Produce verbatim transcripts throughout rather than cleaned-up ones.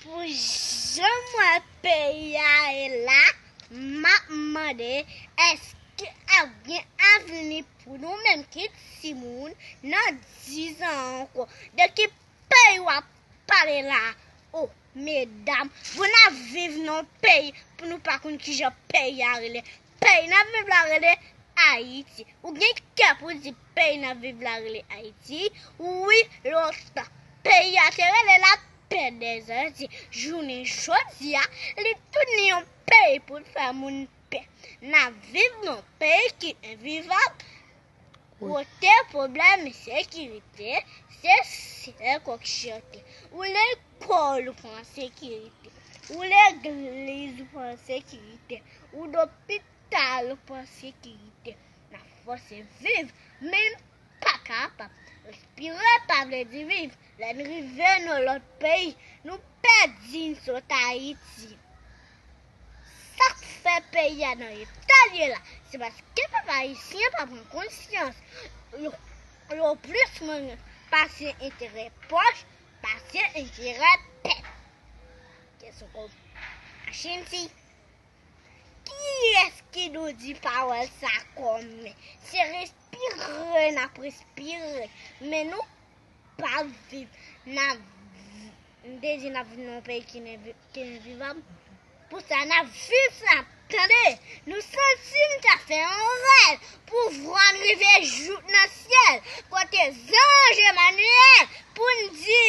Pou jan m wè peyi a ye la, m ap mande, èske ap gen avni pou nou menm ki timoun nan diz an ankò? De ki peyi w ap pale la? O, medam, pou n ap viv nan yon peyi, pou nou pa konn kijan peyi a rele. Peyi n ap viv la rele Ayiti. Ou gen kè pou di peyi n ap viv la rele Ayiti? Wi, lontan. Peyi a te rele Lapè dèzè. Jounen jodi a, li tounen yon peyi pou l fè moun pè. N ap viv nan yon peyi ki envivab. Kote pwoblèm ensekirite, se sèl kòk chante. Ou lekòl ou pa an sekirite. Ou legliz ou pa an sekirite. Ou lopital ou pa an sekirite. N ap fòse viv, men n pa kapab. Respire pa vle di viv. Lè n rive nan lòt peyi, nou pèdi n sot Ayiti. Sa k fè peyi a nan eta l ye la, se paske pèp ayisyen pa pran konsyans. Yo, yo plis manyen pase enterè pòch, pase enterè pèp. Kesyon kon Machin si. Kiyès ki nou di pawòl sa kòm? Se respire n ap respire. Men nou pa viv. N ap, m te di n ap viv nan yon peyi ki envi- ki envivab. Pou sa n ap viv sa, tande. Nou santi n ta fè yon rèv pou vwa n rive jouk nan syèl, kote zanj Emanyèl, pou n di,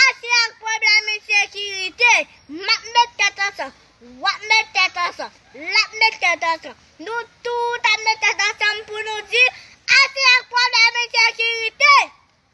ase ak pwoblèm ensekirite, m ap met tèt ansanm, w ap met tèt ansanm, l ap met tèt ansanm. Nou tout